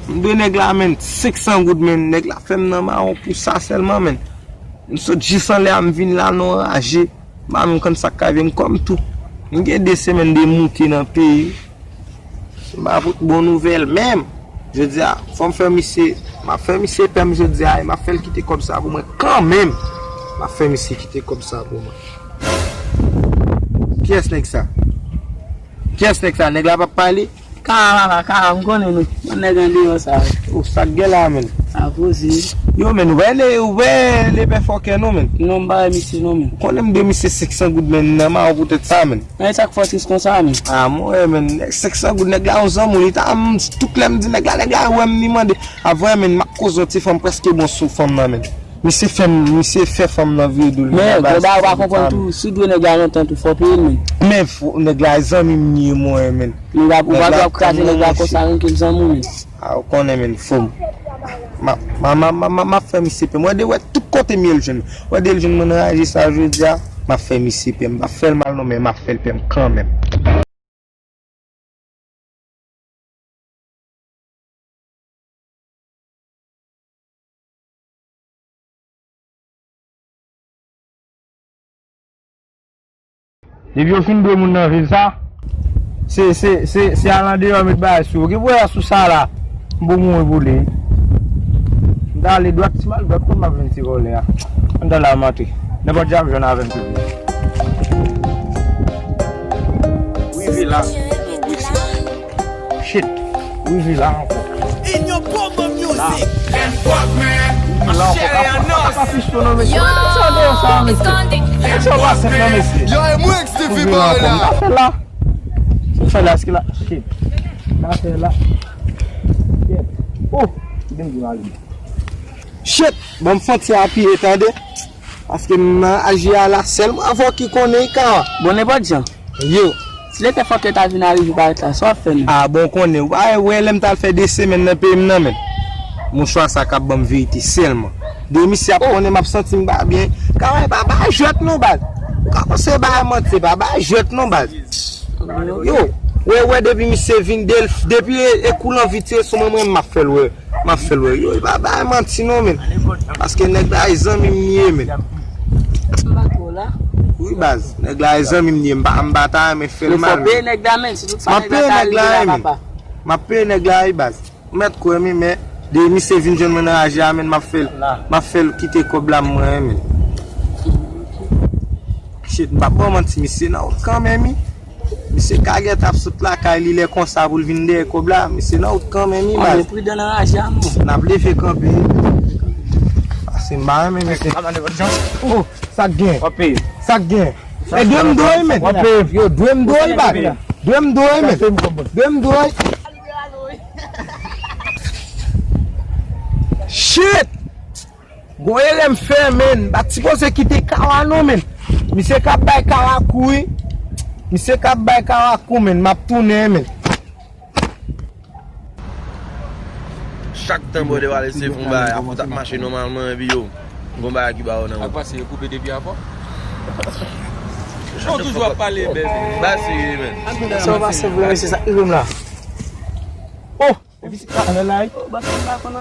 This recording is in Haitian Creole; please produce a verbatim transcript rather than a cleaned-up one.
M dwe nèg la, menn, senk san goud, menn. Nèg la fè m nan mawon pou sa sèlman, menn. M sot jis anlè a, m vin la, non, raje. M pa menm konn sa k ka vin kò m tou. M gen de semèn de moute nan peyi. M pa pot bon nouvèl menm. Jodi a, fò m fè misye, m ap fè misye pè m jodi a, e m ap fè l kite kòb sa pou mwen kanmenm. M ap fè misye kite kòb sa pou mwen. Kiyès nèg sa? Kiyès nèg sa? Nèg la p ap pale? Kara la la, Kara, m konnen nou. Yon nèg andeyò sa. O, sa k gen la, menn? Sa poze. Yo, menn, ou pa wè le, ou pa wè lepè fòkè non, menn. Non, m pa wè misye non, menn. Konnen m dwe misye senk san goud, menn, nan mawon poutèt sa, menn. Men sa k fè w tris konsa, menn? A, mwen, menn, nèg senk san goud, nèg la yon zanmi w, li ta, m, tout lè m di nèg la, nèg la wè m, li mande. A, vrè, menn, m ap koze yon ti fanm prèske bon sou fanm nan, menn. Misye fè m, misye fè fanm nan vire do l, men, men, gwo bagay ou pa konprann tou, si w dwe nèg la lontan tou, fò w peye l, men. Men, fo, nèg la zanmi m li ye, mwen, men. Nèg la, ou pa dwe ap kraze nèg la konsa, renmen l zanmi w, men. A, ou konnen, men, fo m. Ma, ma, ma, ma, ma, m ap fè misye pè m. Wè de, wè tout kote m ye l jwenn. Wè de l jwenn mwen nan raje sa jodi a, m ap fè misye pè m. M p ap fè l mal non, men m ap fè l pè m kanmenm. Depi yo fin dwe moun nan vil sa, se, se, se, se al andeyò met bagay sou yo. Gen pou wè sou sa la, m pou mouri pou li. M ta ale dwat, si m al dwat, konn m ap jwenn ti vòlè a. Anndan la m antre. Nenpòt jan ap jwenn avè m tou. Rive la. Shit. Rive la ankò. La. Rive la ankò. Papa, papa, papa, fisto non, mesye. Yo, sa deyò sa, mesye. Mesye, w pa senp non, mesye. Yo, e mwen X T V. Rive la ankò. M pa fè la. M fè la, eske la? Shit. M pa fè la. Oh, kite m di mari m. Shit! Bon, m fon ti apiye, tande? Paske m nan aji a la, sèlman avè w ki konnen, Kara. Bon, nenpòt jan. Yo. Si lepè fòkè ta vin arive parèt la, sa w ap fè menm? A, bon, konnen. Ou pa wè lè m t al fè de semèn nan peyi m nan, menn. Mouchwa sa k ap ban m verite sèlman. De misye ap konnen m ap santi m pa byen. Kara, pa bay jwèt non, baz. Ou ka panse bay manti, pa bay jwèt non, baz. Yo, wè, wè, depi misye vin, de, depi e, e kou lanvi tire sou mwen, mwen, m ap fè l wè. M ap fè l wè. Yo, e pa bay manti non, menn. Paske nèg la e zanmi m li ye, menn. M pa twò la. Wi, baz. Nèg la e zanmi m li ye. M pa, m pa ta renmen fè l mal, menn. Men fò peye nèg la, menn. Si tout sa nèg la ta rive la, papa. M ap peye nèg la, wi, baz. Ou mèt kwè m, men de misye vin jwenn mwen nan raje a, menn, m ap fè l, m ap fè l kite kòb la, mwen, menn. Shit, m p ap ba w manti, misye nan wout kanmenm, wi. Misye ka gentan ap sot lakay li lè konsa pou l vin dèyè kòb la. Misye nan wout kanmenm, wi, baz. Ann pran pridan nan raje a, non. N ap leve kanpe. Pase m pa renmen misye. Oh, sa k gen? W ap peye. Sa k gen? E dwe m dwe, wi, menn. W ap peye. Yo, dwe m dwe, wi, baz. Dwe m dwe, wi, menn. Dwe m dwe. Shit! Gon erè m fè, menn. M pa t sipoze kite Kara non, menn. Misye k ap bay Kara kou, wi. Misye k ap bay Kara kou, menn. M ap tounen, menn. Chak tan bòdè w ale se fon bagay. Afè w t ap mache nòmalman, epi yo, gon bagay ki ba yo nan wout. Ak pase yo koupe depi afè. Bon, toujou ap pale, bèl. Ba serye, menn. Sa w pase vre, mesye, sa rive m la. Oh! Epi se pa anlè la, wi. Oh, ba, m pa konn.